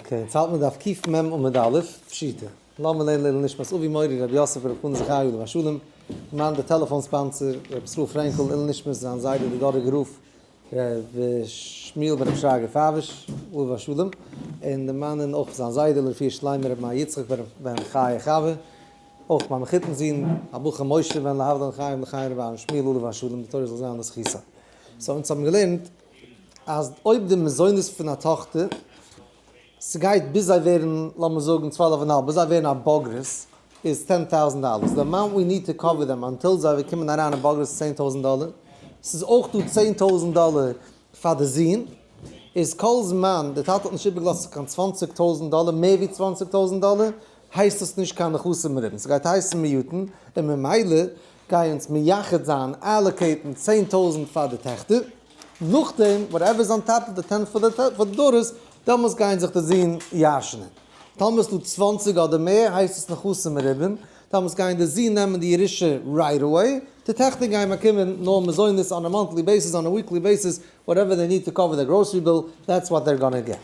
Okay, יעצט האלט מען דף קמ עמוד א', פשיטא. לאמיר לערנען לעילוי נשמת אבי מורי רבי יוסף ברב חנן זכרי' עליו השלום, מאן די טעלעפאן sponsor רבי ישראל פרענקל, לעילוי נשמת זיין זיידע די דאראגער רב ר' שמואל בן רבי שרגא פייוויש עליו השלום, און די מאן און אויך זיין זיידע לרפואה שלימה רבי מאיר יצחק בן חיה חוה, אויך מיין מחותן זון הבחור משה בן להבדיל חיים לחיים רבי אהרן שמואל עליו השלום, די תורה זאל זיין לזכותו. So אונז האבן געלערנט אז אויב די מזונות פון א טאכטער, ס'גייט ביז זיי ווערן, לאמיר זאגן 12 און האלב, ביז זיי ווערן א בוגרת, איז 10,000 דאלער. The amount we need to cover them until זיי קומען אריין אין בוגרת איז 10,000 דאלער. ס'איז אויך דא 10,000 דאלער פאר די זון. איז כל זמן די טאטע האט נישט איבערגעלאזט קיין 20,000 דאלער, מער ווי 20,000 דאלער, הייסט עס נישט קיין נכסים מרובים. ס'גייט הייסן מועטין, און ממילא גייען אונז מייחד זיין, allocate ן 10,000 פאר די טעכטער. נאכדעם, whatever is on top of the 10 for the daughters, דעמאלטס גייען זיך די זין ירש'נען. טאמער איז דא 20 אדער מער, הייסט עס נכסים מרובים. דעמאלטס גייען די זין נעמען די ירושה right away. די טעכטער גייען באקומען נאר מזונות on a monthly basis, on a weekly basis, whatever they need to cover their grocery bill, that's what they're gonna get.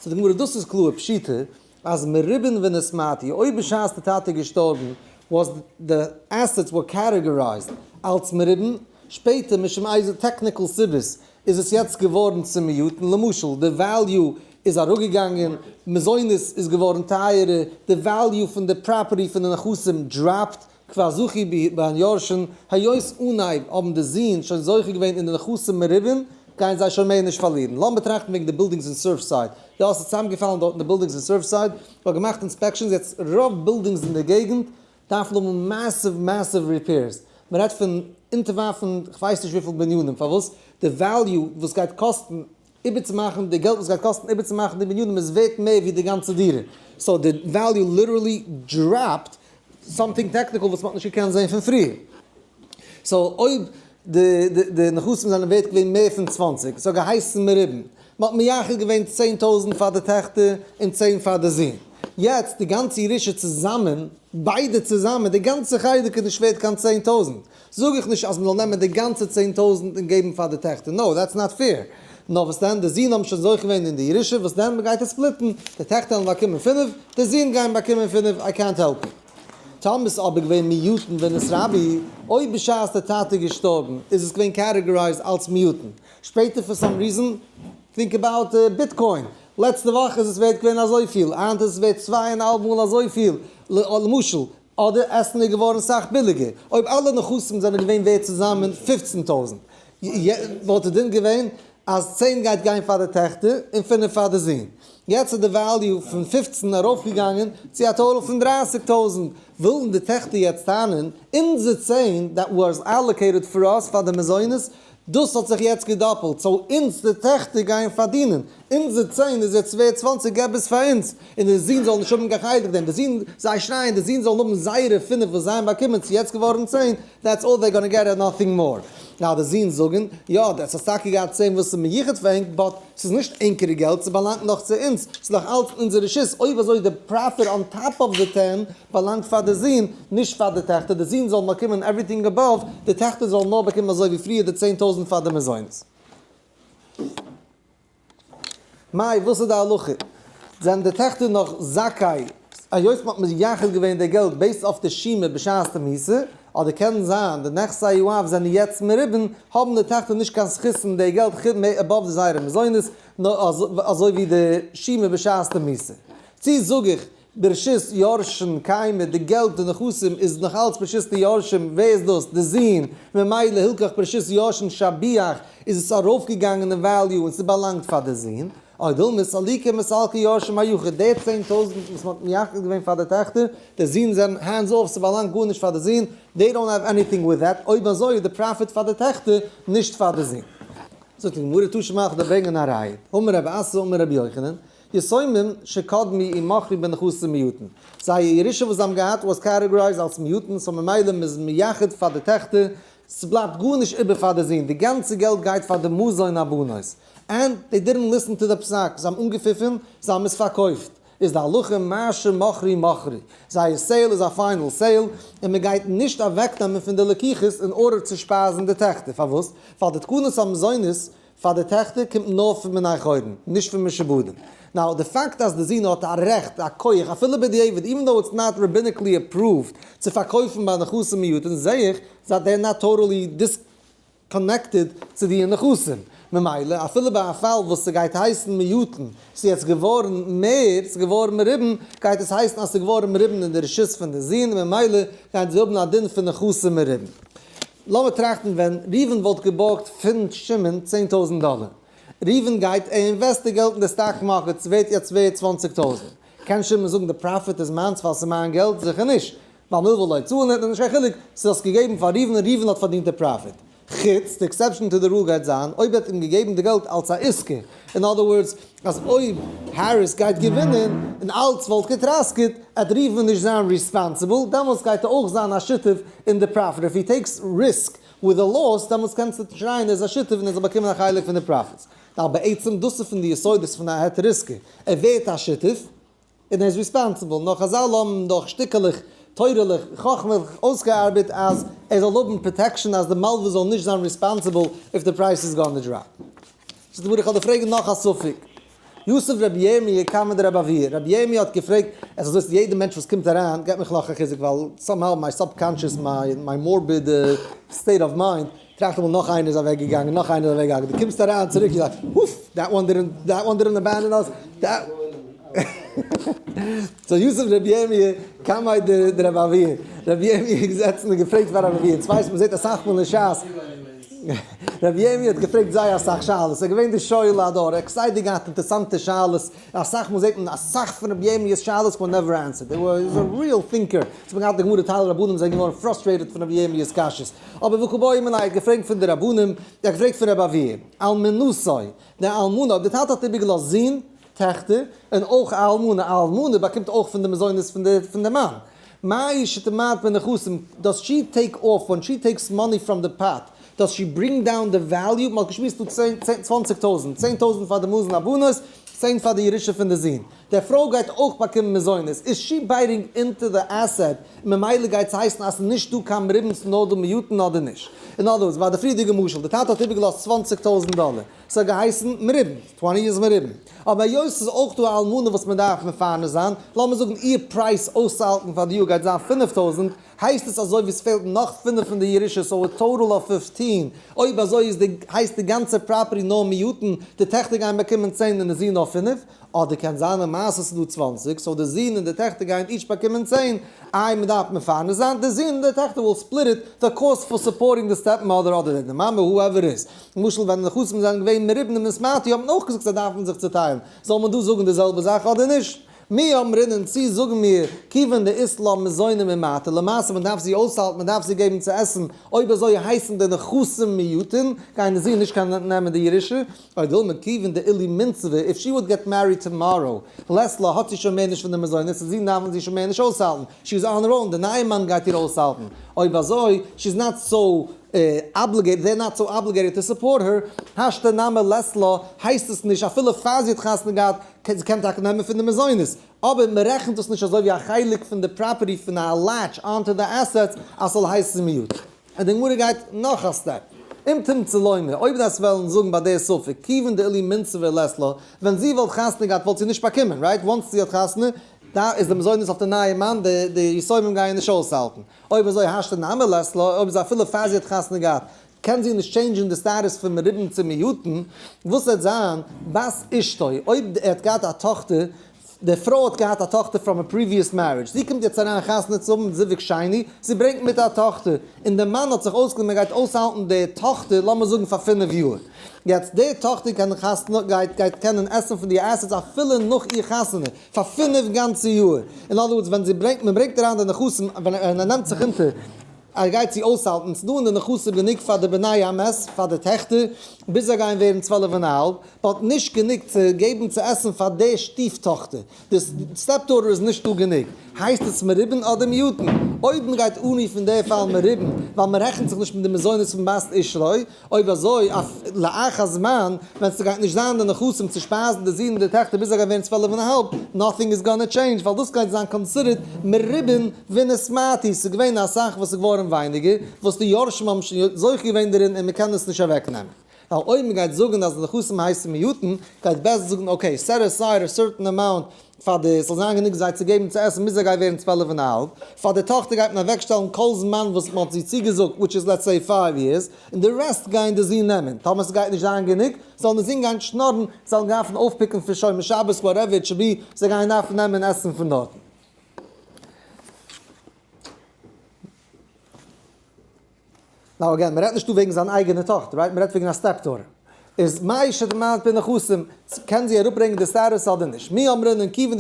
So די גמרא, דאס איז קלאר, פשיטא, אז מרובין ונתמעטו, אויב בשעת די טאטע געשטארבן, was the assets were categorized אלס מרובין, שפעטער משום איזה technical סיבות איז עס יעצט געווארן צו מועטין. למשל, די value איז אראפגעגאנגען, מזונות איז געווארן טייערער, די value פון די property פון די נכסים dropped, כבר זכו בהן יורשין, היות אנהייב האבן די זין שוין זוכה געווען אין די נכסים מרובין, גייען זיי שוין מער נישט פארלירן. לאמיר טראכטן וועגן די buildings אין Surfside. יא, עס איז צוזאמגעפאלן דארט אין די buildings אין Surfside. מ'האט געמאכט inspections, יעצט רוב buildings אין די געגנט דארפן האבן massive, massive repairs. מען רעדט פון אונטערווארפן, כ'ווייס נישט וויפיל בנינים, פארוואס די value וואס גייט קאסטן איבערצומאכן, די געלט וואס גייט קאסטן איבערצומאכן די בנינים איז ווערט מער ווי די גאנצע דירה. So די value literally dropped, something technical וואס מ'האט נישט געקענט זען פון פריער. So אויב די נכסים זענען ווערט געווען מער פון 20, ס'האט געהייסן מרובין. מ'האט מייחד געווען 10,000 פאר די טעכטער און 10 פאר די זין. יעצט די גאנצע ירושה צוזאמען, ביידע צוזאמען, די גאנצע חלק איז נישט ווערט קיין 10,000. זאג איך נישט אז מ'זאל נעמען די גאנצע 10,000 און געבן פאר די טעכטער. No, that's not fair. נאר וואס דען, די זין האבן שוין זוכה געווען אין די ירושה, וואס דען, מ'גייט עס split ן. די טעכטער וועלן באקומען 5, די זין גייען באקומען 5, I can't help it. טאמער איז אבער געווען מועטין ונתרבו, אויב בשעת דער טאטע איז געשטארבן, איז עס געווען categorized אלס מועטין. שפעטער for some reason, think about Bitcoin. לעצטע וואך איז עס ווערט געווען אזויפיל, היינט איז עס ווערט 2.5 מאל אזויפיל, למשל, אדער עסן איז געווארן סאך ביליגער. אויב אלע נכסים זענען געווען ווערט צוזאמען 15,000, וואלט די דין געווען אז 10 גייט גיין פאר די טעכטער און 5 פאר די זין. יעצט איז די value פון 15 ארויפגעגאנגען צו א total פון 30,000. ווילן די טעכטער יעצט טענה'ן, אונזער 10 that was allocated for us פאר די מזונות, דאס האט זיך יעצט געדאפלט, so אונז די טעכטער גייען פארדינען. אונזער 10 איז יעצט ווערט 20, געב עס פאר אונז. און די זין זאלן נישט האבן קיין חלק דעם. די זין, זיי שרייען, די זין זאלן האבן זייערע 5 וואס זיי האבן באקומען, ס'איז יעצט געווארן 10, that's all they're gonna get and nothing more. Now די זין זאגן, יא, דאס האט טאקע געהאט 10 וואס איז מיוחד פאר ענק, but ס'איז נישט ענקערע געלט, ס'באלאנגט נאך צו אונז, ס'איז נאך אלץ אונזער רשות. אויב אזוי די profit on top of the 10 באלאנגט פאר די זין, נישט פאר די טעכטער. די זין זאלן באקומען everything above, די טעכטער זאלן נאר באקומען אזוי ווי פריער די 10,000 פאר די מזונות. מאי, וואס איז די הלכה? זענען די טעכטער נאך זכאי, היות מ'האט מייחד געווען די געלט based אויף די שומא בשעת די מיתה, אדער קען זיין די נכסי האב זענען יעצט מרובין, האבן די טעכטער נישט קיין זכות אין די געלט חוץ מער above די זייערע מזונות, נאר אזוי ווי די שומא בשעת די מיתה. צי זאג איך, ברשות יורשין קיימא, די געלט די נכסים איז נאך אלץ ברשות די יורשים, ווער איז דאס? די זין. ממילא הילכך ברשות יורשין שביח, איז עס ארויפגעגאנגען אין value און ס'באלאנגט פאר די זין. או דילמא סליקי מסלקי יורשין מיוחד, די 10,000 וואס מ'האט מייחד געווען פאר די טעכטער, די זין זענען hands off, ס'באלאנגט גארנישט פאר די זין, they don't have anything with that, אויב אזוי איז די profit פאר די טעכטער, נישט פאר די זין. זאגט די גמרא, תא שמע, כ'דארף ברענגען א ראיה. אמר רבי אסי אמר רבי יוחנן, יתומים שקדמו ומכרו בנכסים מועטין. זייער ירושה וואס זיי האבן געהאט was categorized אלס מועטין, so ממילא מ'איז מייחד פאר די טעכטער, ס'בלייבט גארנישט איבער פאר די זין, די גאנצע געלט גייט פאר די מזון הבנות. And they didn't listen to the פסק, זיי האבן אנגעפיפן, זיי האבן עס פארקויפט. איז די הלכה מה שמכרו מכרו. זייער sale איז א final sale, און מען גייט נישט אוועקנעמען פון די לקוחות אין order צו שפייזן די טעכטער. פארוואס? ווייל די תקנות המזונות. פאר די טעכטער קומט נאר פון בני חורין, נישט פון משועבדים. Now, די פאקט אז די זון האט א רעכט, א כח, אפילו בדיעבד, even though it's not rabbinically approved, צו פארקויפן ביי נכסים מועטין, זעה איך that they're not totally disconnected צו די נכסים. ממילא, אפילו ביי א פאל וואס ס'גייט הייסן מועטין, ס'איז יעצט געווארן מער, ס'איז געווארן מרובין, גייט עס הייסן אז ס'איז געווארן מרובין אין די רשות פון די זון, ממילא גייען זיי האבן א דין פון נכסים מרובין. לאמיר טראכטן ווען ראובן וואלט געבארגט פון שמעון 10,000 דאלער. ראובן גייט ער invest די געלט אין די stock market, ס'ווערט יעצט ווערט 20,000. קען שמעון זאגן די profit איז מיינס ווייל ס'איז מיין געלט? זיכער נישט. ווייל מלוה לא הוצאה נעמט נישט קיין חילוק, ס'איז האסט געגעבן פאר ראובן און ראובן האט פארדינט די profit. חוץ, די exception to the rule גייט זיין, אויב ער האט אים געגעבן די געלט אלס א עסקה. In other words, אז אויב העריס גייט געווינען און אלץ וואלט געטראסקעט, עט ראובן נישט זיין responsible, דעמאלטס גייט ער אויך זיין א שותף אין די profit. If he takes risk with the loss, דעמאלטס קענסטו שרייען ער איז א שותף און ער זאל באקומען א חלק פון די profits. נאר בעצם דאס איז פון די יסודות פון א היתר עסקה. ער ווערט א שותף און ער איז responsible. נאר חז"ל האבן דאך שטיקעלעך, תורה'לעך, חכמה'לעך אויסגעארבעט אז ער זאל האבן protection אז די מלווה זאל נישט זיין responsible if the price is gonna drop. זאגט די גמרא, איך האב דיר פרעגן נאך א ספק. יתיב רבי ירמי' קמיה דרבי אבהו. רבי ירמי' האט געפרעגט, עס איז אזוי יעדער מענטש וואס קומט אריין געבט מיך נאך א חיזוק ווייל somehow my subconscious, my morbid state of mind טראכט אמאל נאך איינער איז אוועק געגאנגען, נאך איינער איז אוועק געגאנגען, דו קומסט אריין צוריק you're like, אוף, that one didn't, that one didn't abandon us, that. So יתיב רבי ירמי' קמיה דרבי אבהו, רבי ירמי' איז געזעצן און געפרעגט פאר רבי אבהו, און צווייטנס מען זעט אסאך מאל אין ש"ס, רבי ירמי' האט געפרעגט זייער אסאך שאלות, ער איז געווען די שואל הדור, ער האט כסדר געהאט אינטערסאנטע שאלות, אסאך מאל זעט מען אסאך פון רבי ירמי'ס שאלות were never answered, he was a real thinker, ס'האט מען געהאט די גמרא טייל רבנים זענען געווארן frustrated פון רבי ירמי'ס קשיות, אבער וקא בעי מיניה האט געפרעגט פון די רבנים, ער האט געפרעגט פון רבי אבהו, אלמנתו, די אלמנה, אויב די טאטע האט איבערגעלאזט זין, טעכטער, און אויך א אלמנה, א אלמנה באקומט אויך פון די מזונות פון די מאן. מהו שתמעט בנכסים, does she take off when she takes money from the pot, does she bring down the value, מ'האט געשמועסט דא 20,000, 10,000 פאר די מזון הבנות, 10 פאר די ירושה פון די זון. די פרוי גייט אויך באקומען מזונות, is she biting into the asset, ממילא גייט עס הייסן אז ס'איז נישט דא קיין מרובין ס'איז נאר דא מועטין אדער נישט. In other words, ביי די פריערדיגע משל, די טאטע האט איבערגעלאזט 20,000 דאלער, ס'האט געהייסן מרובין, 20 איז מרובין. אבער היות ס'איז אויך דא א אלמנה וואס מען דארף מפרנס זיין, לאמיר זאגן איר price אויסצוהאלטן פאר די יאר גייט זיין 5000, הייסט עס אזוי ווי ס'פעלט נאך 5 פון די ירושה, so a total of 15. אויב אזוי איז די, הייסט די גאנצע property נאר מועטין, די טעכטער גייען באקומען 10 און די זון נאר 5, אדער קען זיין למעשה ס'איז דא 20, so די זון און די טעכטער גייען each באקומען 10, איי מען דארף מפרנס זיין, די זון און די טעכטער will split it, the cost for supporting the stepmother אדער די מאמע, whoever is. למשל ווען די נכסים זענען געווען מרובין און נתמעטו האט מען אויך געזאגט זיי דארפן זיך צוטיילן, זאל מען דא זאגן די זעלבע זאך אדער נישט? מי אמרינן צי זאגן מיר כיוון דאית לה מזוני ממעטא, למעשה מען דארף זי אויסהאלטן, מען דארף זי געבן צו עסן, אויב אזוי הייסן די נכסים מועטין, גייען די זין נישט קענען נעמען די ירושה, או דילמא כיוון דאילי מינסבא, if she would get married tomorrow, לית לה האט זי שוין מער נישט פון די מזונות, די זין דארפן זי שוין מער נישט אויסהאלטן, she is on her own, די נייע מאן גייט איר אויסהאלטן, אויב אזוי, she is not so obligated, they're not so obligated to support her, השתא נמי לית לה, הייסט עס נישט, אפילו פאר זי האט חתונה געהאט, זי קען טאקע נעמען פון די מזונות, אבער מען רעכנט דאס נישט אזוי ווי א חלק פון די property פון א latch onto the assets אז ס'זאל הייסן מועט. און די גמרא גייט נאך א step. אם תמצא לומר, אויב דאס וועלן זאגן ביי די ספק, כיוון דאילי מינסבא לית לה, ווען זי וואלט חתונה געהאט וואלט זי נישט באקומען, right? Once זי האט חתונה, דא איז די מזונות אויף די נייע מאן, די יתומים גייען נישט אויסהאלטן. אויב אזוי השתא נמי לית לה, אויב איז אפילו פאר זי האט חתונה געהאט, קען זי נישט change ן די status פון מרובין צו מועטין, וואס וועט זיין בת אשתו, אויב ער האט געהאט א טאכטער, די פרוי האט געהאט א טאכטער from a previous marriage, זי קומט יעצט אריין חתונה צו האבן זיווג שני, זי ברענגט מיט א טאכטער, און די מאן האט זיך אויסגענומען ער גייט אויסהאלטן די טאכטער לאמיר זאגן פאר 5 יאר, יעצט די טאכטער קען חתונה, גייט קענען עסן פון די assets אפילו נאך איר חתונה, פאר 5 גאנצע יאר. In other words, ווען זי ברענגט, מען ברענגט אריין די נכסים, ווען ער נעמט זיך אונטער, ער גייט זי אויסהאלטן, ס'איז דא אין די נכסים גענוג פאר די בני המת, פאר די טעכטער, ביז זיי גייען ווערן 12.5, but נישט גענוג צו געבן צו עסן פאר די שטיף-טאכטער. די step-daughter איז נישט דא גענוג. הייסט עס מרובין אדער מועטין? אויב מען גייט אנרופן די פאל מרובין, ווייל מען רעכנט זיך נישט מיט די מזונות פון בת אשתו, אויב אזוי, אויף לאחר זמן, ווען ס'גייט נישט זיין די נכסים צו שפייזן די זין און די טעכטער ביז זיי גייען ווערן 12.5, nothing is gonna change, ווייל דאס גייט זיין considered מרובין ונתמעטו, ס'איז געווען אסאך וואס איז געווארן ווייניגער, וואס די יורשים האבן שוין זוכה געווען דערין און מ'קען עס נישט אוועקנעמען. ווייל אויב מען גייט זאגן אז די נכסים הייסן מועטין, גייט בית דין זאגן okay, set aside a certain amount פאר די, ס'זאל זיין גענוג זיי צו געבן צו עסן ביז זיי גייט ווערן 12 און א האלב, פאר די טאכטער גייט מען אוועקשטעלן כל זמן וואס מען האט זי צוגעזאגט, which is let's say 5 years, און די rest גייען די זין נעמען. טאמער ס'גייט נישט זיין גענוג, זאלן די זין גיין שנארן, זאלן דארפן אויפפיקן פון שומר שבת, whatever it should be, זיי גייען דארפן נעמען עסן פון דארטן. Now again, מ'רעדט נישט דא וועגן זיין אייגענע טאכטער, right? מ'רעדט וועגן א step daughter. איז מהו שתמעט בנכסים, קען זי אראפברענגען די status אדער נישט? מי אמרינן כיוון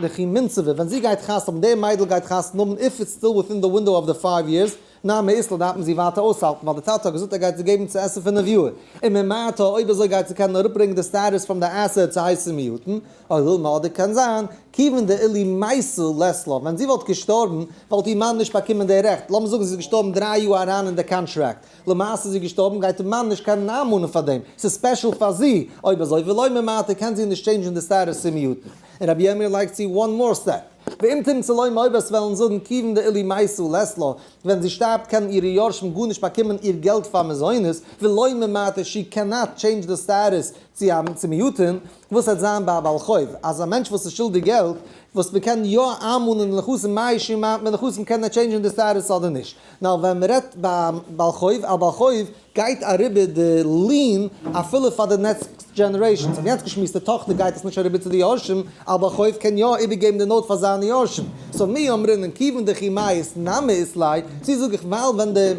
דכי מינסבא, ווען זי גייט חתונה האבן, די מיידל גייט חתונה האבן, if it's still within the window of the 5 years, נמי אית לה דארף מען זי ווייטער אויסהאלטן, ווייל די טאטע האט געזאגט ער גייט זי געבן צו עסן פון נביאה. און ממעטה, אויב אזוי גייט זי קענען אראפברענגען די status פון די asset צו הייסן מועטין, או דילמא אדער קען זיין, כיוון דאילו מתה לית לה, ווען זי וואלט געשטארבן, וואלט איר מאן נישט באקומען די רעכט, לאמיר זאגן זי איז געשטארבן 3 יאר אריין אין די contract, למעשה איז זי געשטארבן גייט איר מאן נישט קענען איינמאנען פאר דעם, ס'איז special פאר זי, אויב אזוי ולא ממעטה קען זי נישט change ן די status צו מועטין. און רבי ירמי' לייגט צו one more step. ואם תמצא לומר אויב עס וועלן זאגן כיוון דאילו מתה לית לה, ווען זי שטארבט קענען אירע יורשים גארנישט באקומען איר געלט פאר מזונות, ולא ממעטה she cannot change the status צו מועטין, וואס וועט זיין ביי א בעל חוב, אז א מענטש וואס איז שולדיג געלט, וואס מען קען יא איינמאנען די נכסים, מהו שימעט בנכסים קען ער change ן די status אדער נישט. נאר ווען מען רעדט ביי בעל חוב, א בעל חוב גייט אריבער די lien אפילו פאר די next generation. So יעצט געשמועסט, די טאכטער גייט עס נישט אריבער צו די יורשים, א בעל חוב קען יא איבערגעבן די note פאר זיינע יורשים. So מי אמרינן כיוון דכי מית נמי אית ליה, צו זאג איך, ווייל ווען די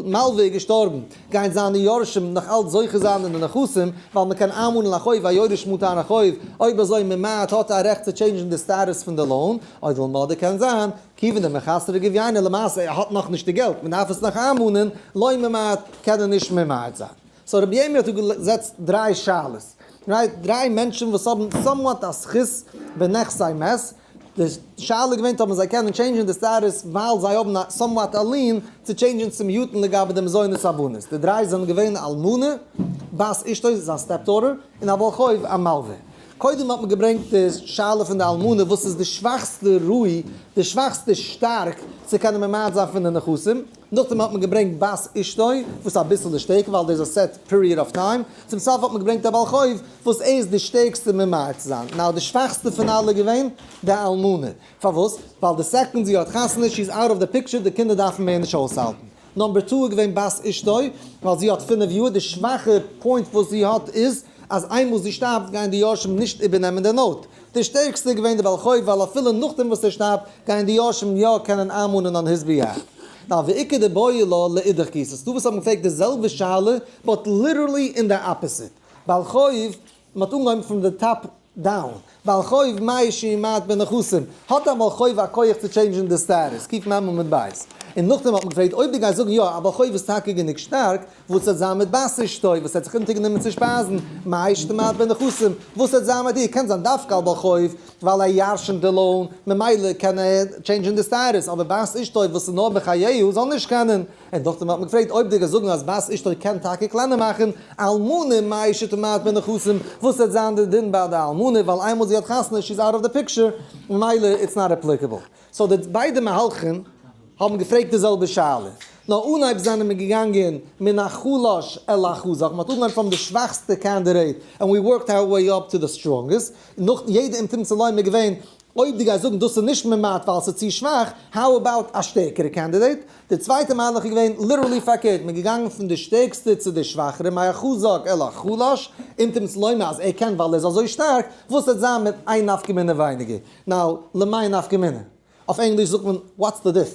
מלווה איז געשטארבן, גייען זיינע יורשים נאך אלץ זוכה זיין אין די נכסים, ווייל מען קען איינמאנען א חוב, א יורש מאנט איין א חוב, אויב אזוי ממעט האט ער א רעכט צו change ן די status פון די loan, או דילמא אדער קען זיין, כיוון דמחסרא גוביינא למעשה ער האט נאך נישט די געלט, מען דארף עס נאך איינמאנען, לא ממעט, קען ער נישט ממעט זיין. So רבי ירמי' האט דא געזעצט דריי שאלות, right? דריי מענטשן וואס האבן somewhat א זכות בנכסי מת, די שאלה איז געווען אויב זיי קענען change ן די status ווייל זיי האבן א somewhat א lien צו change ן צום מועטין לגבי די מזונות הבנות. די דריי זענען געווען אלמנה, בת אשתו, זיין step daughter, און א בעל חוב, א מלווה. קודם האט מען געברענגט די שאלה פון די אלמנה, וואס איז די שוואכסטע ראי', די שוואכסטע שטארק צו קענען ממעט זיין פון די נכסים. נאכדעם האט מען געברענגט בת אשתו, וואס איז אביסל די שטערקער ווייל דאס איז א set period of time. צום סוף האט מען געברענגט א בעל חוב, וואס ער איז די שטערקסטע ממעט צו זיין. Now, די שוואכסטע פון אלע געווען די אלמנה. פארוואס? ווייל די second זי האט חתונה, she is out of the picture, די קינדער דארפן מער נישט אויסהאלטן. Number 2 איז געווען בת אשתו, ווייל זי האט 5 יאר, די שוואכע point וואס זי האט איז, אז איינמאל זי שטארבט גייען די יורשים נישט איבערנעמען די note. די שטערקסטע איז געווען די בעל חוב, ווייל אפילו נאכדעם וואס ער שטארבט, גייען די יורשים יא קענען איינמאנען on his behalf. Now, ואיכא דבעי לה לאידך גיסא. ס'דא וואס האבן געפרעגט די זעלבע שאלה, but literally in the opposite. בעל חוב, מ'האט אנגעהויבן פון די top down. בעל חוב מהו שימעיט בנכסים. האט א בעל חוב א כח צו change ן די status. קוק מ' עמוד בית. און נאכדעם האט מען געפרעגט, אויב דו גייסט זאגן יא, א בעל חוב איז טאקע גענוג שטארק, וואס וועט זיין מיט בת אשתו, וואס האט זיך אונטערגענומען צו שפייזן, מהו שתמעיט בנכסים, וואס וועט זיין מיט איר? קען זיין דווקא א בעל חוב, ווייל ער ירש'נט די loan, ממילא קען ער change ן די status, אבער בת אשתו וואס איז נאר בחייה זאל נישט קענען. און נאכדעם האט מען געפרעגט, אויב דו גייסט זאגן אז בת אשתו קען טאקע קלענער מאכן, אלמנה מהו שתמעיט בנכסים, וואס וועט זיין די דין ביי די אלמנה, ווייל איינמאל זי האט חתונה, she is out of the picture, ממילא it's not applicable. So די ביידע מהלכים האבן געפרעגט די זעלבע שאלה. נאר אנהייב זענען מיר געגאנגען מן החלש אל החזק, מ'האט אנגעהויבן פון די שוואכסטע candidate, and we worked our way up to the strongest. נאך יעדע אם תמצא לומר געווען, אויב דו גייסט זאגן דאס איז נישט ממעט ווייל ס'איז צו שוואך, how about א שטערקערע candidate? די צווייטע מהלך איז געווען literally פארקערט, מ'איז געגאנגען פון די שטערקסטע צו די שוואכערע, מהחזק אל החלש, אם תמצא לומר אז ער קען ווייל ער איז אזוי שטארק, וואס וועט זיין מיט איין נפקא מינה ווייניגער? Now, למאי נפקא מינה? אויף ענגליש זאגט מען, what's the diff?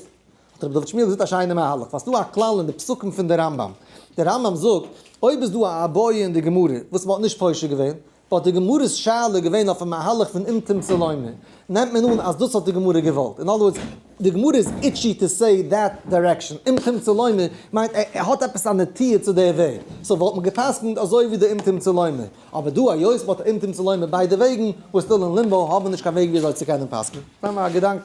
האט רבי דוד שמואל געזאגט א שיינע מהלך, ווייל ס'דא א כלל אין די פסוקים פון די רמב"ם. דער רמב"ם זאגט, אויב איז דא א איבעיא אין די גמרא, וואס מ'האט נישט פושט געווען, האט די גמרא'ס שאלה געווען אויפן מהלך פון אם תמצא לומר, נעמט מען אן אז דאס האט די גמרא געוואלט. In other words, די גמרא איז itchy to say that direction. אם תמצא לומר מיינט ער האט עפעס א נטייה צו דער וועג. So וואלט מען געפסקנט אזוי ווי די אם תמצא לומר. אבער דא היות מ'האט אם תמצא לומר ביידע וועגן, we're still in limbo, האבן מיר נישט קיין וועג ווי אזוי צו קענען פסק'נען. סתם א געדאנק.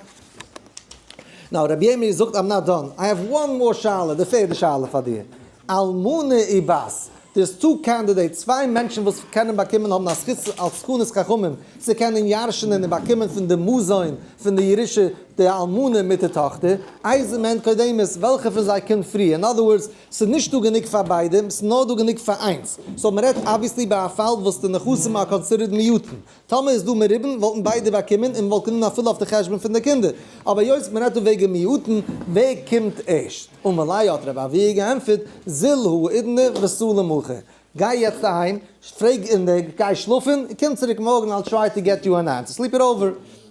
Now, רבי ירמי' זאגט, I'm not done. I have one more שאלה, די פערדע שאלה פאר דיר. אלמנה ובת. There's two candidates, צוויי מענטשן וואס קענען באקומען האבן א זכות אלס תקנת חכמים, צו קענען ירש'נען און באקומען פון די מזון פון די ירושה די אלמנה מיט די טאכטער, איזה מהן קודמת, וועלכע פון זיי קומט פריער, אין other words, ס'איז נישט דא גענוג פאר ביידע, ס'איז נאר דא גענוג פאר איינס, so מ'רעדט obviously ביי א פאל וואס די נכסים are considered מיעוטין, טאמער איז דא מרובין וואלטן ביידע באקומען און מ'וואלט גענומען אפילו אויף די חשבון פון די קינדער, אבער היות מ'רעדט דא וועגן מיעוטין, ווער קומט ערשט? אמר ליה האט רבי אבהו געענטפערט, זיל האידנא וסאל למחר, גיי יעצט אהיים, פרעג אין די, גיי שלאפן, און קום צוריק מארגן I'll try to get you an answer, sleep it over.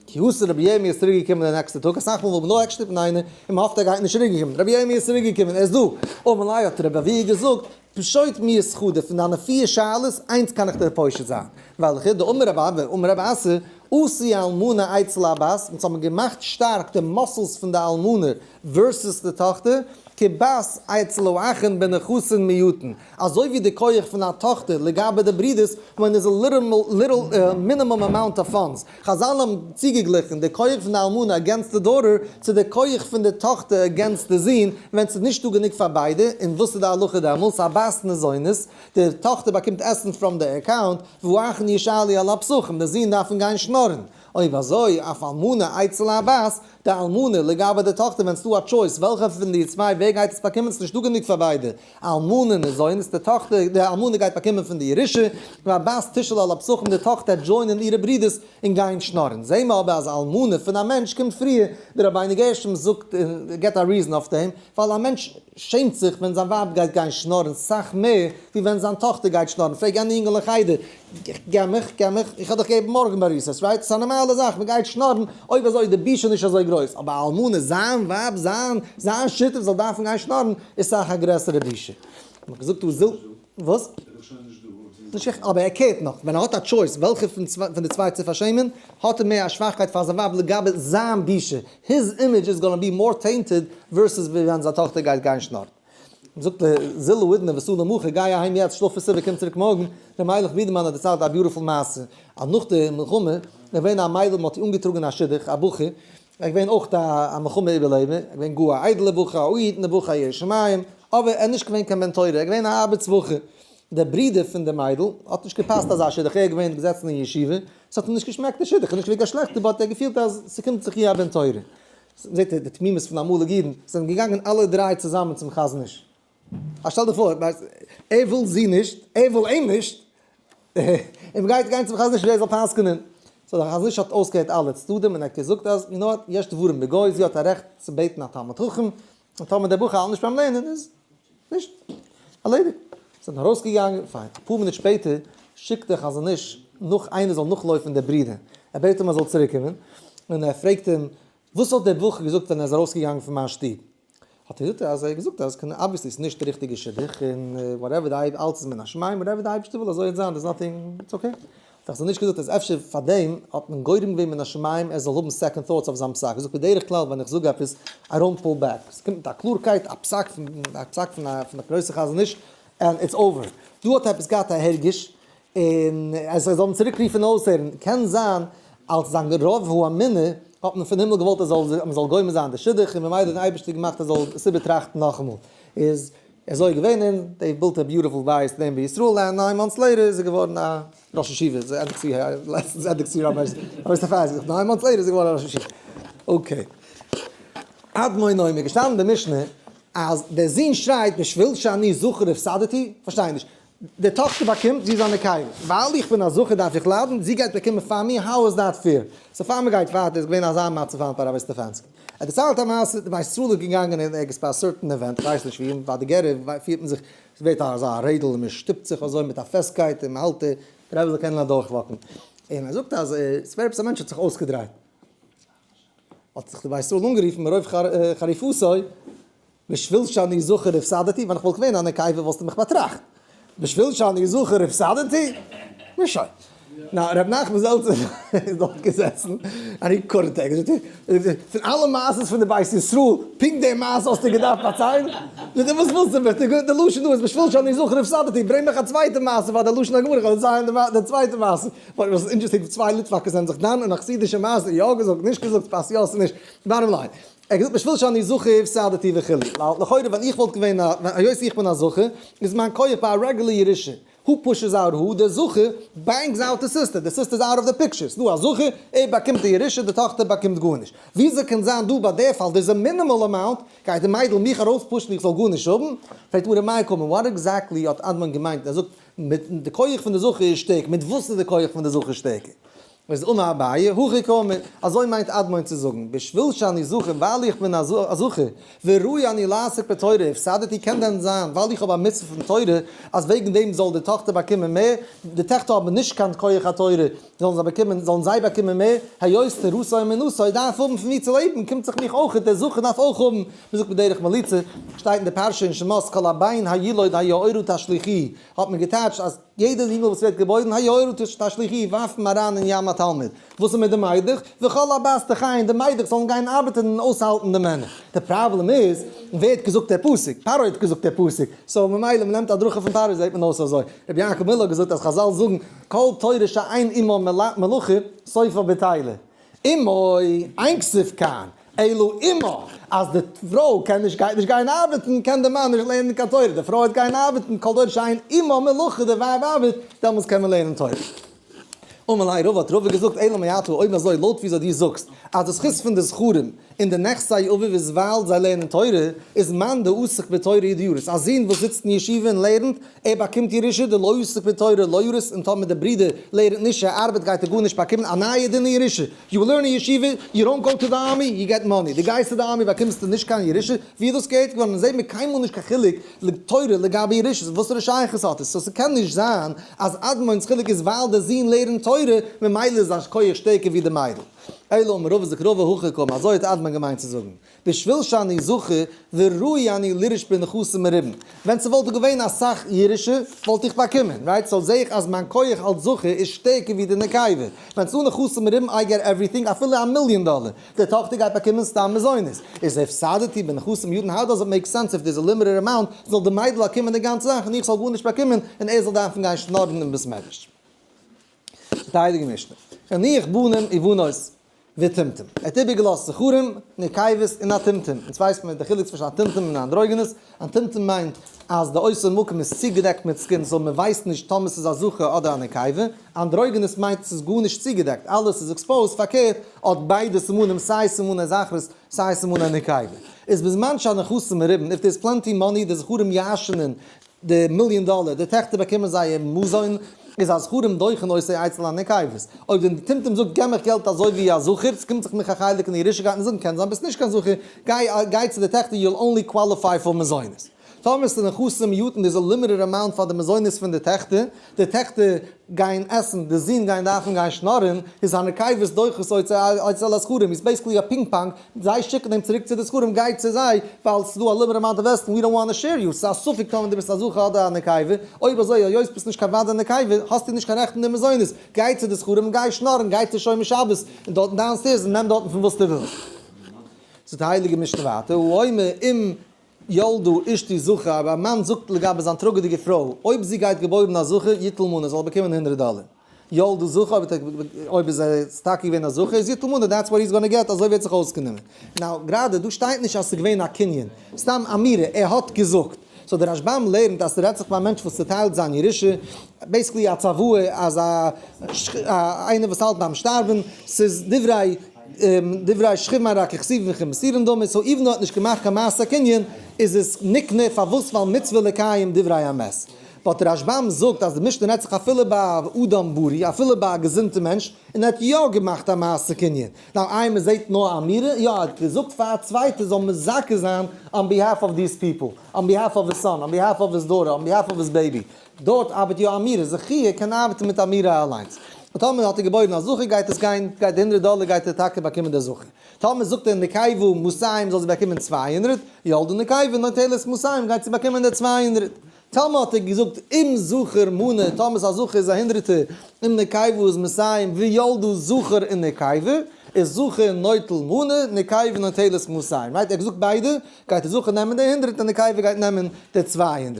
כי אתא רבי ירמי' איז צוריק געקומען די נעקסטע טאג, אסאך מאל וויל מען נאר אוועקשטופן איינער, און מען האפט ער גייט נישט צוריק געקומען, רבי ירמי' איז צוריק געקומען, ער איז דא. אמר ליה האט רבי אבהו געזאגט, פשוט מיהת חדא, פון דיינע פיר שאלות, איינס קען איך דיר פושט זיין, וועלכע, דאמר רבי אבא, אמר רבי אסי, עשו אלמנה אצל הבת, אונז האבן געמאכט שטארק די muscles פון די אלמנה versus די טאכטער, כבת אצל האחין בנכסין מועטין, אזוי ווי די כח פון א טאכטער לגבי די ברידערס ווען איז א little minimum amount of funds, חזל האבן צוגעגליכן די כח פון די אלמנה against די daughter צו די כח פון די טאכטער against די זון ווען ס'איז נישטא גענוג פאר ביידע, און וואס איז די הלכה דעמאלטס, הבת ניזונת, די טאכטער באקומט עסן from די account, והאחין ישאלו על הפתחים, די זון דארפן גיין שנארן. אויב אזוי, אף אלמנה אצל הבת, די אלמנה לגבי די טאכטער ווען ס'דא א choice וועלכע פון די צוויי ווער גייט עס באקומען ס'נישט דא גענוג פאר ביידע, אלמנה ניזונת, די טאכטער, די אלמנה גייט באקומען פון די ירושה, והבת תשאל על הפתחים די טאכטער העט join ען אירע ברידערס און גיין שנארן. זעהן מיר אבער אז אלמנה פון א מענטש קומט פריער, די רבינו גרשום זאגט און געבט א reason אויף דעם, ווייל א מענטש שעמט זיך ווען זיין ווייב גייט גיין שנארן סאך מער ווי ווען זיין טאכטער גייט שנארן, פרעג any אינגעל אין חדר, געב מיך, געב מיך, איך האב דיך געגעבן מארגן ביי recess, right? ס'איז א נארמאלע זאך, מ'גייט שנארן, אויב אזוי איז די בושה נישט אזוי גרויס, אבער א אלמנה, זיין ווייב, זיין, זיין שותף זאל דארפן גיין שנארן, איז סאך א גרעסערע בושה. מ'האט געזאגט דא זיל, וואס? נישט איך, אבער ער care ט נאך, ווען ער האט א choice וועלכע פון די צוויי צו פארשעמען, האט ער מער א שוואכקייט פאר זיין ווייב לגבי זיין בושה, his image is gonna be more tainted versus ווי ווען זיין טאכטער גייט גיין שנארן. זאגט ער, זיל האידנא וסאל למחר, גיי אהיים יעצט, שלאף עס איבער, קום צוריק מארגן. ר' מיילעך בידערמאן האט דערציילט א beautiful מעשה, אז נאך די מלחמה איז געווען א מיידל, מען האט איר אנגעטראגען א שידוך, א בחור, ער איז געווען אויך א מלחמה איבערלעבער, ער איז געווען גאר א איידעלער בחור, א אפגעהיטענער בחור, א ירא שמים, אבער ער איז נישט געווען קיין בן תורה, ער איז געווען א ארבעטס בחור. דער ברודער פון די מיידל האט נישט געפאסט אזא שידוך, ער איז געווען געזעצן אין ישיבה, עס האט אים נישט געשמעקט די שידוך, ער איז נישט געווען קיין שלעכטער, but ער האט געפילט אז ס'קומט זיך איר א בן תורה. זעט איר די תמימות פון אמאליגע אידן, זענען געגאנגען אלע דריי צוזאמען צום חזון איש. א שטעל דיר פאר, ער וויל זי נישט, ער וויל אים נישט, און מ'גייט גיין צום חזון איש ווער זאל פסק'נען. so דער חזון איש האט אויסגעהערט אלע צדדים און ער האט געזאגט אז you know what, יש דברים בגו, זי האט א רעכט צו בעטן א תלמיד חכם, און טאמער דער בחור האלט נישט ביים לערנען איז נישט ערלעדיגט. זענען ארויסגעגאנגען, פיין. אפאר מינוט שפעטער שיקט דער חזון איש נאך איינער זאל נאכלויפן דער ברודער, ער בעט אים ער זאל צוריקקומען, און ער פרעגט אים, וואס האט דער בחור געזאגט ווען ער איז ארויסגעגאנגען פון מיין שטוב? האט ער געזאגט אז ער האט געזאגט אז קיין obviously ס'איז נישט די ריכטיגע שידוך און whatever די אלץ איז מן השמים whatever די אייבערשטער וויל אזוי וועט זיין there's nothing it's okay. האט דער חזון איש געזאגט אז אפשר פאר דעם האט מען גורם געווען מן השמים ער זאל האבן second thoughts אויף זיין פסק, ער זאגט בדרך כלל ווען איך זאג עפעס I don't pull back, ס'קומט מיט א קלארקייט א פסק פון א פסק פון א פון א גרויסע חזון איש and it's over. דא האט ער עפעס געהאט א הרגש און אז ער זאל אים צוריק רופן אויסהערן, קען זיין אלס זיין רוב הוא אמונה האט מען פון הימל געוואלט ער זאל מען זאל גומר זיין די שידוך און ממילא האט דער אייבערשטער געמאכט ער זאל עס איבערטראכטן נאכאמאל, איז אזוי געווען און they built a beautiful בית נעם בישראל and nine months later איז ער געווארן א ראש ישיבה, איז ענדיגט צו לעצטנס ענדיגט צו רבי סטעפאנסקי, nine months later איז ער געווארן א ראש ישיבה, okay. אדמוני מיר געשטאנען אין די משנה אז דער זון שרייט בשביל שאני זכר הפסדתי, פארשטיי נישט, די טאכטער באקומט, זי איז א נקבה, ווייל איך בין א זכר דארף איך ליידן, זי גייט באקומען פאר מיר, how is that fair? so פאר מען גייט ווייטער איז געווען אזא מצב היינט ביי רבי סטעפאנסקי. ער דערציילט א מעשה, די בית ישראל איז געגאנגען אין ערגעץ ביי א certain event, איך ווייס נישט ווי, און ביי די גערער פירט מען זיך, עס ווערט אזא רעדל און מען שטופט זיך אזוי מיט א פעסטקייט און מען האלט די רבי זאל קענען אדורך walk ן, און ער זאגט אז עס ווערט עפעס א מענטש האט זיך אויסגעדרייט, האט זיך די בית ישראל אנגערופן מרוב חריפותו, בשביל שאני זכר הפסדתי, ווען איך וואלט געווען א נקבה וואלסטו מיך באטראכט. בשביל שאני זכר הפסדתי? נו שוין. נא, ר' נחמן זעלצער איז דארט געזעסן, אני קורט ער געזאגט, פון אלע מעשות פון די בית ישראל, פונקט די מעשה האסטו געדארפט פארציילן? זאגט ער, וואס ווילסטו מיך, די לשון דא איז בשביל שאני זכר הפסדתי, ברענג מיך א צווייטע מעשה פאר די לשון הגמרא, איך וועל דערציילן די צווייטע מעשה. וואס איז interesting, צוויי ליטוואקעס זענען זיך דן אין א חסידישע מעשה, יא געזאגט, נישט געזאגט, פאסט יא, ס'נישט, bottom line. ער האט געזאגט בשביל שאני זכר הפסדתי וכו', ווייל לכאורה ווען איך וואלט געווען א, היות איך בין א זכר, איז מיין כח ביי א רעגולער ירושה. Who pushes out who? דער זכר bangs out די sister, די sister איז out of the picture, ס'דא א זכר, ער באקומט די ירושה, די טאכטער באקומט גארנישט. וויאזוי קען זיין דא ביי די פאל there's a minimal amount, גייט די מיידל מיך ארויספושן איך זאל גארנישט האבן? פרעגט מרן מאי קאמר, what exactly האט אדמון געמיינט ווען ער זאגט מיט די כח פון די זכר איז שטערקער, מיט וואס איז די כח פון די זכר שטערקער? איז אמר אביי, הכי קאמר, אזוי מיינט אדמון צו זאגן, בשביל שאני זכר, ווייל איך בין א זכר, וראוי אני לעסוק בתורה, הפסדתי קען דען זיין ווייל איך האב א מצוה פון תורה אז וועגן דעם זאל די טאכטער באקומען מער, די טעכטער האבן נישט קיין כח התורה, זאלן זיי באקומען, זאלן זיי באקומען מער, היות תורתו אומנותו דארף האבן פון ווי צו לעבן, קומט זיך מיך אויך, דער זכר דארף אויך האבן, מען זאגט בדרך מליצה, שטייט אין די פרשה אין שמות כל הבן הילוד היאורה תשליכוהו, האט מען געטייטשט אז יעדער יונגל וואס ווערט געבוירן היאורה תשליכוהו ווארפט מען אריין אין ים א תלמיד, וואס איז מיט די מיידלעך? וכל הבת תחיין, די מיידלעך זאלן גיין ארבעטן און אויסהאלטן די מענער. די פראבלעם איז, ווער האט געזאגט דער פסוק? פרעה האט געזאגט דער פסוק, so ממילא מען נעמט הדרכה פון פרעה זעט מען אויס אזוי. רבי יעקב מילא האט געזאגט אז חזל זאגן כל תורה שאין עמה מלאכה סופה בטילה. אמו אין כתיב כאן, אלא עמה, אז די פרוי קען נישט גייט נישט גיין ארבעטן קען די מאן נישט לערנען קיין תורה, די פרוי וועט גיין ארבעטן כל תורה שאין עמה מלאכה די ווייב ארבעט דעמאלטס קען מען לערנען תורה. אמר ליה רבא האט רבא געזאגט אלא מעתה אויב אזוי לויט וויאזוי דו זאגסט אז די זכות פון די זכרים אין די נכסי אביו איז ווייל זיי לערנען תורה איז מאן דעסק בתורה הוא דירית א זון וואס זיצט אין ישיבה און לערנט ער באקומט ירושה דלא עסק בתורה לא ירית און טאמער די ברודער לערנט נישט ער ארבעט גייט ער גארנישט באקומען א נייע דין אין ירושה you learn אין ישיבה you don't go to the army you get money דו גייסט צו די army באקומסטו נישט קיין ירושה ווי איז דאס געהערט געווארן און זעהט מיר קיינמאל נישט קיין חילוק לתורה לגבי ירושות וואסערע שייכות האט עס? so ס'קען נישט זיין אז אדמון'ס חילוק איז ווייל דער זון לערנט תורה ממילא איז זיין כח שטערקער ווי די מיידל. אלא אמר רבא זאגט רבא הכי קאמר אזוי האט אדמון געמיינט צו זאגן בשביל שאני זכר וראוי אני לירש בנכסים מרובים ווען ס'וואלט געווען אסאך ירושה וואלט איך באקומען right so זעה איך אז מיין כח אלס זכר איז שטערקער ווי די נקבה ווען ס'דא נכסים מרובים I get everything אפילו א מיליאן דאלער די טאכטער גייט באקומען סתם מזונות. איז הפסדתי בנכסים מועטין how does it make sense if there's a limited amount זאל די מיידל באקומען די גאנצע זאך און איך זאל גארנישט באקומען און ער זאל דארפן גיין שנארן אין בית מדרש. זאגט די הייליגע משנה, הניח בנים ובנות וטומטום. ער האט איבערגעלאזט זכרים, נקבות און א טומטום. אונז ווייסט מען די חילוק צווישן א טומטום און א אנדרוגינוס. א טומטום מיינט אז די אותו מקום איז צוגעדעקט מיט skin so מען ווייסט נישט טאמער ס'איז א זכר אדער א נקבה. אנדרוגינוס מיינט ס'איז גארנישט צוגעדעקט, אלעס איז exposed, פארקערט האט ביידע סימנים סיי סימני זכרות סיי סימני נקבה. איז בזמן שהנכסים מרובין if there's plenty money די זכרים ירש'נען די מיליאן דאלער, די טעכטער באקומען זייער מזון, איז הזכרים דוחין אותו אצל הנקבות. אויב די טומטום זאגט געב מיך געלט אזוי ווי א זכר, ס'קומט זיך מיך א חלק אין די ירושה גייט מען זאגן קען זיין ביסט נישט קיין זכר, גיי גיי צו די טעכטער you'll only qualify for מזונות. טאמער איז די נכסים מועטין there's a limited amount פאר די מזונות פון די טעכטער, די טעכטער גייען עסן, די זין גייען דארפן גיין שנארען, איז הנקבות דוחין אותו אצל הזכרים, איז basically א ping pong, זיי שיקן אים צוריק צו די זכרים, גיי צו זיי, ווייל ס'איז דא א limited amount of עסן, we don't wanna share you, ס'איז א ספק טאמער דו ביסט א זכר אדער א נקבה, אויב אזוי היות ביסט נישט קיין ודאי נקבה, האסטו נישט קיין רעכט אין די מזונות, גיי צו די זכרים, גיי שנארען, גיי צו שומר שבת, און דארטן downstairs און נעם דארטן פון וואס דו ווילסט. זאגט די הייליגע משנה ווייטער, האומר אם ילדה אשתי זכר, אבער א מאן זאגט לגבי זיין טראגעדיגע פרוי, אויב זי גייט געבוירן א זכר, יטול מנה, זאל ער באקומען הונדרעט דאלער. ילדה זכר, אויב איז עס טאקע געווען א זכר, איז יטול מנה, that's what he's gonna get, אזוי ווערט זיך אויסגענומען. now, גראדע, דא שטייט נישט אז ס'איז געווען א קנין, סתם אמירה, ער האט געזאגט. so דער רשב"ם לערנט אז ס'רעדט זיך ביי א מענטש וואס צוטיילט זיין ירושה, basically א צוואה אז א איינער וואס האלט ביים שטארבן, ס'איז דברי דברי שכיב מרע ככתובין וכמסורין דמי, so even though האט נישט געמאכט קיין מעשה קנין, איז עס נקנה, פארוואס? ווייל מצוה לקיים דברי המת. but דער רשב"ם זאגט אז די משנה רעדט זיך אפילו ביי א אדם בריא, אפילו ביי א געזונטע מענטש, און ער האט יא געמאכט א מעשה קנין. now איי מען זעט נאר אמירה? יא, ער האט געזאגט פאר א צווייטער זאל מזכה זיין on behalf of these people, on behalf of his son, on behalf of his daughter, on behalf of his baby. דארט ארבעט יא אמירה, זכיה קען ארבעטן מיט אמירה אליינס. און טאמער האט ער געבוירן א זכר גייט עס גיין, גייט די הונדרעט דאלער גייט ער טאקע באקומען דער זכר. טאמער זאגט ער נקבה מאתים זאל זי באקומען 200, ילדה נקבה נוטלת מאתים גייט זי באקומען די 200. טאמער האט ער געזאגט אם זכר מנה, טאמער ס'איז א זכר איז א הונדרעטער, אם נקבה איז מאתים, וילדה זכר און נקבה, איז זכר נוטל מנה, נקבה נוטלת מאתים. right? ער האט געזאגט ביידע, גייט די זכר נעמען די הונדרעט און נקבה גייט נעמען די 200.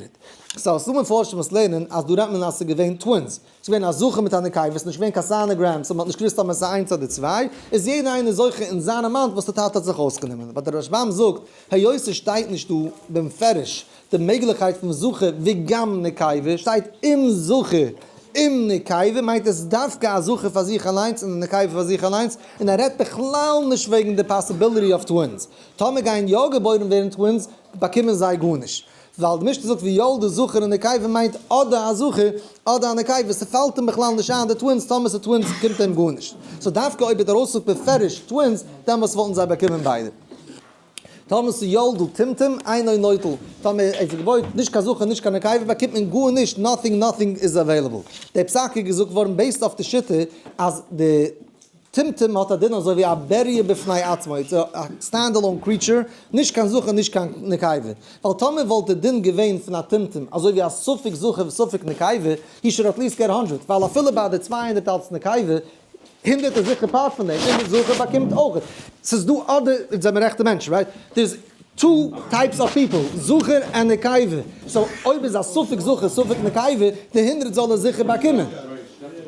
So ס'דא מפרשים וואס לערנען אז דא רעדט מען אז ס'איז געווען twins, ס'איז געווען א זכר מיט א נקבה, ס'איז נישט געווען קיין sonogram, so מ'האט נישט געוואוסט אויב עס איז איינס אדער צוויי, איז יעדער איינער זוכה אין זיין amount וואס די טאטע האט זיך אויסגענומען. but דער רשבם זאגט, היות ס'שטייט נישט דא במפורש די מעגליכקייט פון זכר וגם נקבה, שטייט אם זכר אם נקבה, מיינט עס דווקא א זכר פאר זיך אליינס און א נקבה פאר זיך אליינס, און ער רעדט בכלל נישט וועגן די possibility of twins. טאמער גייען יא געבוירן ווערן twins, באקומען זיי גארנישט. ווייל די משנה זאגט וילדה זכר און נקבה מיינט אדער א זכר אדער א נקבה, ס'פאלט אים בכלל נישט איין די twins, טאמער ס'איז twins קומט אים גארנישט. so דווקא אויב ער האט ארויסגעזאגט בפירוש twins, דעמאלטס וואלטן זיי באקומען ביידע. טאמער ס'איז ילדה טומטום אינו נוטל, טאמער עס איז געבוירט נישט קיין זכר נישט קיין נקבה באקומט מען גארנישט, nothing nothing is available. די פסק איז געזאגט געווארן based אויף די שיטה אז די טומטום האט א דין אזוי ווי א בריה בפני עצמו, it's a stand alone creature, נישט קיין זכר נישט קיין נקבה. ווייל טאמער וואלט די דין געווען פון א טומטום אזוי ווי א ספק זכר וספק נקבה, he should at least get 100, ווייל אפילו ביי די 200 אלס נקבה, 100 איז זיכער part פון דעם, און די זכר באקומט אויך. ס'איז דא אדער, אונז זעמיר רעכטע מענטשן, right? There's two types of people, זכר און נקבה. So אויב איז א ספק זכר ספק נקבה, די 100 זאל ער זיכער באקומען.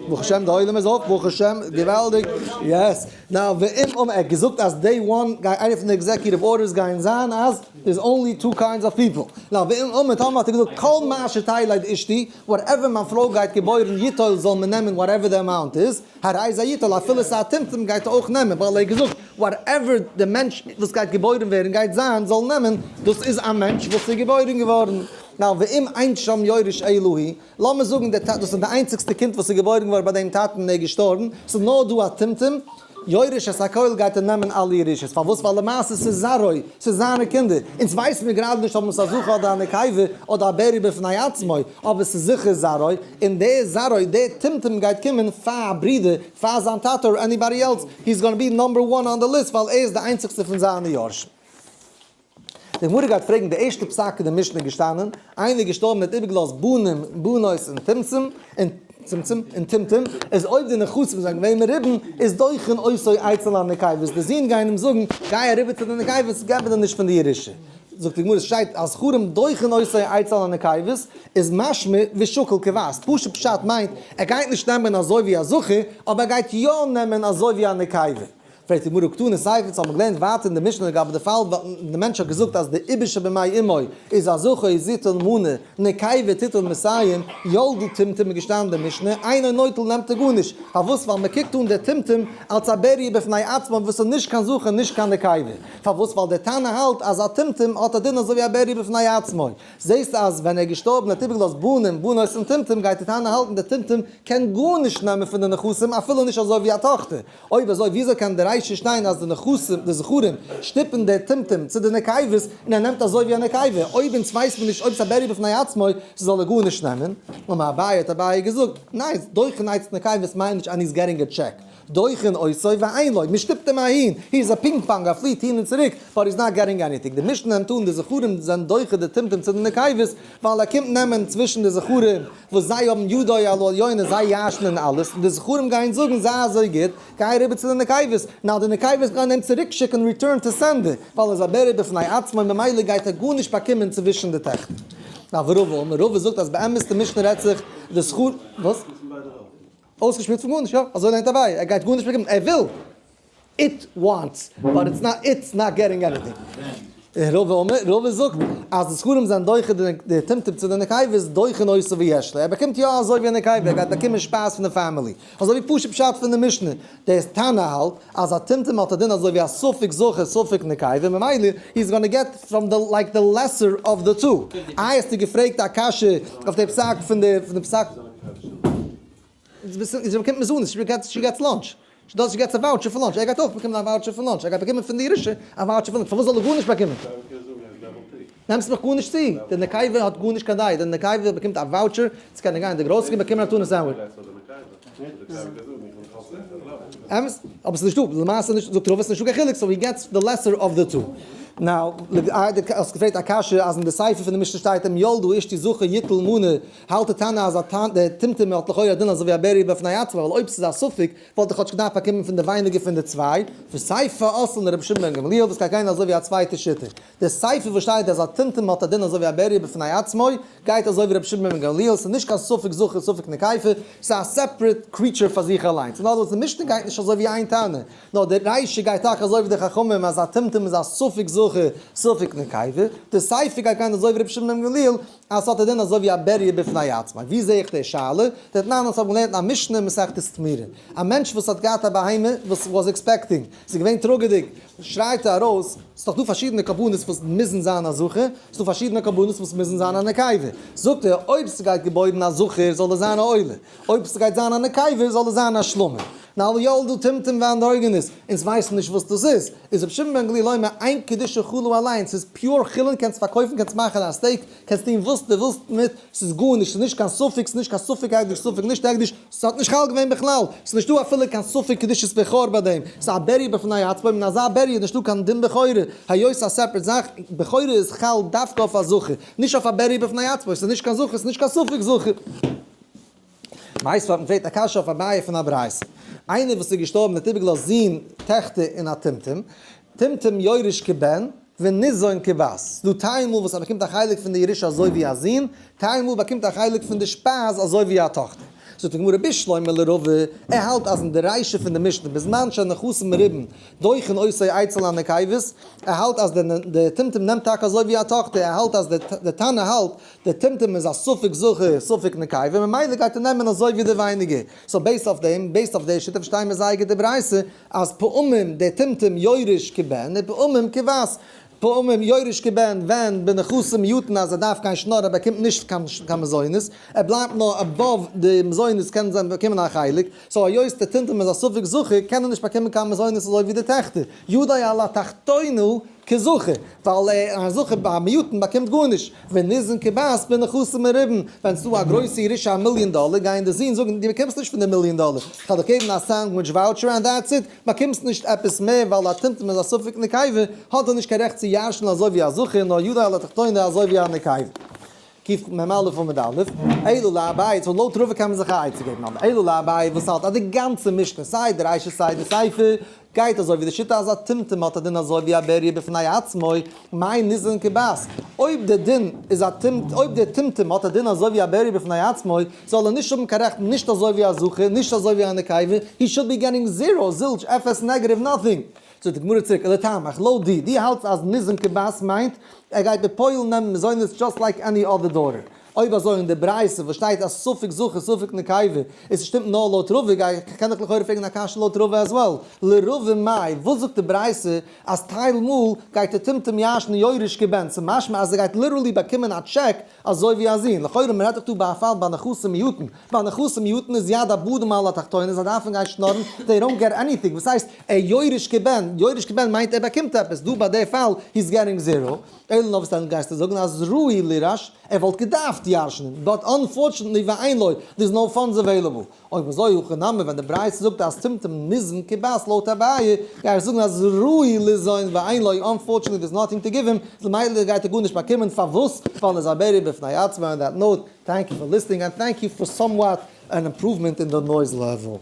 ברוך השם די עולם איז אויף, ברוך השם, געוואלדיג, yes. Now ואם אמר, ער האט געזאגט אז day one גייט איינע פון די executive orders גייען זיין אז there's only two kinds of people. Now ואם אמר, טאמער האט ער געזאגט כל מה שתלד אשתי, whatever מיין פרוי גייט געבוירן יטול זאל מען נעמען whatever די amount איז, הרי זה יטול אפילו ס'איז א טומטום גייט ער אויך נעמען, ווייל ער האט געזאגט whatever די מענטש וואס גייט געבוירן ווערן גייט זיין זאל נעמען, דאס איז א מענטש וואס איז געבוירן געווארן. Now ואם אין שם יורש אלא הוא, לאמיר זאגן דער טאטע, דאס איז די איינציגסטע קינד וואס איז געבוירן געווארן ביי דעם טאטן און ער איז געשטארבן, ס'איז נאר דא א טומטום, יורש את הכל גייט ער נעמען אלע ירושות, פארוואס? ווייל למעשה ס'איז זרעו, ס'איז זיינע קינדער, אונז ווייסן מיר גראדע נישט אויב עס איז א זכר אדער א נקבה אדער א בריה בפני עצמו, אבער ס'איז זיכער זרעו, און דער זרעו, דער טומטום גייט קומען פאר א ברודער, פאר זיין טאטע or anybody else, he is gonna be number one on the list ווייל ער איז די איינציגסטע פון זיינע יורשים. די גמרא גייט פרעגן די ערשטע פסק אין די משנה געשטאנען, איינער איז געשטארבן און האט איבערגעלאזט בנים בנות און טומטום און צמצום און טומטום, איז אויב די נכסים זענען געווען מרובים איז דוחין אותו אצל הנקבות, די זין גייען אים זאגן גיי אריבער צו די נקבות געב מיר נישט פון די ירושה, זאגט די גמרא עס שטייט אז זכרים דוחין אותו אצל הנקבות איז משמע ושקל כבת, פשוט פשט מיינט ער גייט נישט נעמען אזוי ווי א זכר אבער ער גייט יא נעמען אזוי ווי א נקבה. פרעגט די גמרא קתני סיפא, האבן מיר געלערנט ווייטער אין די משנה לגבי די פאל ווען די מענטש האט געזאגט אז די עובר שבמעי אמו איז א זכר איז יטול מנה נקבה תיטול מאתים ילדה טומטום איז געשטאנען אין די משנה אינו נוטל נעמט ער גארנישט פארוואס ווייל מען קוקט אן די טומטום אלס א בריה בפני עצמו וואס איז נישט קיין זכר נישט קיין נקבה פארוואס ווייל דער תנא האלט אז א טומטום האט א דין אזוי ווי א בריה בפני עצמו זעסט אז ווען ער איז געשטארבן האט איבערגעלאזט בנים בנות און טומטום גייט די תנא האלטן די טומטום קען גארנישט נעמען פון די נכסים אפילו נישט אזוי ווי א טאכטער. אויב אזוי וויאזוי קען די רישא שטיין אז די נכסים, די זכרים, שטופן די טומטום צו די נקבות און ער נעמט אזוי ווי א נקבה, אויב אונז ווייסט מען נישט אויב ס'איז א בריה בפני עצמו, זאל ער גארנישט נעמען? אמר אביי האט אביי געזאגט, ניין, דוחין אצל נקבות מיינט נישט אז he's getting a check, דוחין אותו ואין לו, מ'שטופט אים אהין, he is a ping pong, ער פליעט הין און צוריק, but he's not getting anything, די משנה נעמט אן די זכרים זענען דוחה די טומטום צו די נקבות, ווייל ער קומט נעמען צווישן די זכרים וואס זיי האבן ידו על העליונה זיי ירש'נען אלעס, און די זכרים גייען זאגן זיי אזוי גוט, גיי אריבער צו די נקבות, now די נקבות גייען אים צוריק שיקן return to sender, ווייל ער איז א בריה בפני עצמו ממילא גייט ער גארנישט באקומען צווישן די טעכטער. Now ורבא אמר רבא זאגט אז באמת די משנה רעדט זיך די זכר וואס? אויסגעשמירט פון גארנישט, יא, אזוי לערנט אביי, ער גייט גארנישט באקומען, ער וויל! It wants, but it's not, it's not getting anything. רבא אמר, רבא זאגט אז די זכרים זענען דוחה די טומטום צו די נקבות, דוחין אותו ויש לו, ער באקומט יא אזוי ווי א נקבה, ער גייט באקומען שפייז פון די family. אזוי ווי פשוט פשט פון די משנה, דער תנא האלט אז א טומטום האט א דין אזוי ווי א ספק זכר ספק נקבה, ממילא he is gonna get from the like the lesser of the two. איי האסטו געפרעגט א קשיא אויף די פסק פון די פסק. זי באקומט מזונות, she gets lunch, she does she gets a voucher for lunch, ער גייט אויך באקומען א voucher for lunch, ער גייט באקומען פון די ירושה א voucher for lunch, פארוואס זאל ער גארנישט באקומען? נעמסט מיך גארנישט צו, די נקבה האט גארנישט קיין דיי, די נקבה באקומט א voucher צו קענען גיין אין די גראסערי באקומען א tuna sandwich. אמת, אבער ס'איז נישטא, למעשה נישט, זאגט רבא ס'איז נישטא קיין חילוק, so he gets the lesser of the two. Now, דו האסט געפרעגט א קשיא אז אין די סיפא פון די משנה שטייט אם ילדה אשתי זכר יטול מנה, האלט די תנא אז די טומטום האט לכאורה א דין אזוי ווי א בריה בפני עצמו, ווייל אויב ס'איז א ספק וואלט ער כאטש געדארפט באקומען פון די ווייניגער פון די צוויי, וסיפא אתאן לרבי שמעון בן גמליאל וואס גייט גיין אזוי ווי א צווייטע שיטה. די סיפא וואס שטייט אז א טומטום האט א דין אזוי ווי א בריה בפני עצמו, גייט אזוי ווי רבי שמעון בן גמליאל, ס'איז נישט קיין ספק זכר ספק נקבה, ס'איז א separate creature פאר זיך אליינס. אין other words, די משנה גייט נישט אזוי ווי איין תנא, נאר די רישא גייט טאקע אזוי ווי די חכמים אז א טומטום איז א ספק זכר ספק נקבה, די סיפא גייט גיין אזוי ווי רבי שמעון בן גמליאל אז ס'האט א דין אזוי ווי א בריה בפני עצמה. ווי זעה איך די שאלה? דתנן אונז האבן געלערנט אין א משנה אין מסכת תמורה, א מענטש וואס האט געהאט א בהמה וואס was expecting, ס'איז געווען טראגעדיג, שרייט ער ארויס, ס'איז דאך דא פארשידענע קרבנות וואס מוזן זיין א זכר, ס'איז דא פארשידענע קרבנות וואס מוזן זיין א נקבה. זאגט ער, אויב ס'גייט געבוירן א זכר זאל עס זיין א עולה, אויב ס'גייט זיין א נקבה זאל עס זיין א שלמים. Now ילדה טומטום ואנדרוגינוס, אונז ווייסן נישט וואס דאס איז, איז רבי שמעון בן גמליאל אומר אין קדושה חלה עליהן, ס'איז pure חולין, קענסט פארקויפן, קענסט מאכן א steak, קענסט טון וואס דו ווילסט מיט, ס'איז גארנישט, ס'איז נישט קיין ספק, ס'איז נישט קיין ספק הקדש, ספק נישט הקדש, ס'האט נישט חל געווען בכלל, ס'איז נישטא אפילו קיין ספק קדושת בכור ביי דעם, ס'איז א בריה בפני עצמו, און אזא בריה איז נישטא קיין דין בכורה, היות ס'איז א separate זאך, בכורה איז חל דווקא אויף א זכר, נישט אויף א בריה בפני עצמו, ס'איז נישט קיין זכר, ס'איז נישט קיין ספק זכר. מייסט וואלט מען פרעגט א קשיא אויף אביי פון א ברייתא. איינער וואס איז געשטארבן האט איבערגעלאזט זין, טעכטער און א טומטום. טומטום יורש כבן וניזון כבת. ס'דא טייל מאל וואס ער באקומט א חלק פון די ירושה אזוי ווי א זון, טייל מאל באקומט א חלק פון די שפייז אזוי ווי א טאכטער. זאגט די גמרא בשלמא לרבא, ער האלט אז אין די רישא פון די משנה בזמן שהנכסים מרובין דוחין אותו אצל הנקבות, ער האלט אז די טומטום נעמט טאקע אזוי ווי א טאכטער, ער האלט אז די תנא האלט די טומטום איז א ספק זכר ספק נקבה ממילא גייט ער נעמען אזוי ווי די ווייניגער, so based אויף דעם, based אויף די שיטה פארשטייען מיר זייער גוט די ברייתא אז פעמים די טומטום יורש כבן ופעמים כבת, פעמים יורש כבן ווען בנכסים מועטין אז ער דארף גיין שנארן ער באקומט נישט קיין מזונות ער בלייבט נאר above די מזונות קען זיין באקומען א חלק, so היות די טומטום איז א ספק זכר קען ער נישט באקומען קיין מזונות אזוי ווי די טעכטער, ידו על התחתונה כזכר, ווייל א זכר ביי מועטין באקומט גארנישט, וניזון כבת בנכסים מרובין, ווען ס'דא א גרויסע ירושה א מיליאן דאלער גייען די זין זאגן דו באקומסט נישט פון די מיליאן דאלער, כ'וועל דיך געבן א sandwich voucher and that's it, באקומסט נישט עפעס מער ווייל א טומטום איז א ספק נקבה, האט ער נישט קיין רעכט צו ירש'ן אזוי ווי א זכר נאר ידו על התחתונה אזוי ווי א נקבה. קמ א עמוד א', אלא לאביי, so לויט רבא קען מען זיך א עצה געבן, אבער אלא לאביי וואס האלט אז די גאנצע משנה סיי די רישא סיי די סיפא גייט אזוי ווי די שיטה אז א טומטום האט א דין אזוי ווי א בריה בפני עצמו, מאי ניזון כבת, אויב די דין איז א טומט אויב די טומטום האט א דין אזוי ווי א בריה בפני עצמו, זאל ער נישט האבן קיין רעכט נישט אזוי ווי א זכר נישט אזוי ווי א נקבה, he should be getting zero, zilch, אפס, negative, nothing. זאגט די גמרא צוריק, לטעמיך, לויט דיר, דו האלטסט אז ניזון כבת מיינט ער גייט בפועל נעמען מזונות just like any other daughter, אויב אזוי אין די ברייתא וואס שטייט אז ספק זכר ספק נקבה איז שטימט נאר לויט רבא, גיי קען איך לכאורה פרעגן א קשיא לויט רבא as well, לרבא מאי, וואס זאגט די ברייתא אז טייל מאל גייט די טומטום ירש'ן יורש כבן, ס'משמע אז ער גייט literally באקומען א טשעק אזוי ווי א זון, לכאורה מ'רעדט דאך דא ביי א פאל ביי נכסים מועטין, ביי נכסים מועטין איז יד הבנים על התחתונה, זיי דארפן גיין שנארן, they don't get anything, וואס הייסט ער יורש כבן, יורש כבן מיינט ער באקומט עפעס, דא ביי די פאל he's getting zero, אלא נאר וואס דען גייסטו זאגן אז ראוי לירש, ער וואלט געדארפט ירש'נען, but unfortunately ואין לו, there's no funds available. אויב אזוי הכא נמי ווען די ברייתא זאגט אז טומטום ניזון כבת לויט אביי, גיי איך זאגן אז ראוי ליזון ואין לו, unfortunately there's nothing to give him, ממילא גייט ער גארנישט באקומען, פארוואס? ווייל ער איז א בריה בפני עצמו, on that note, thank you for listening and thank you for somewhat an improvement in the noise level.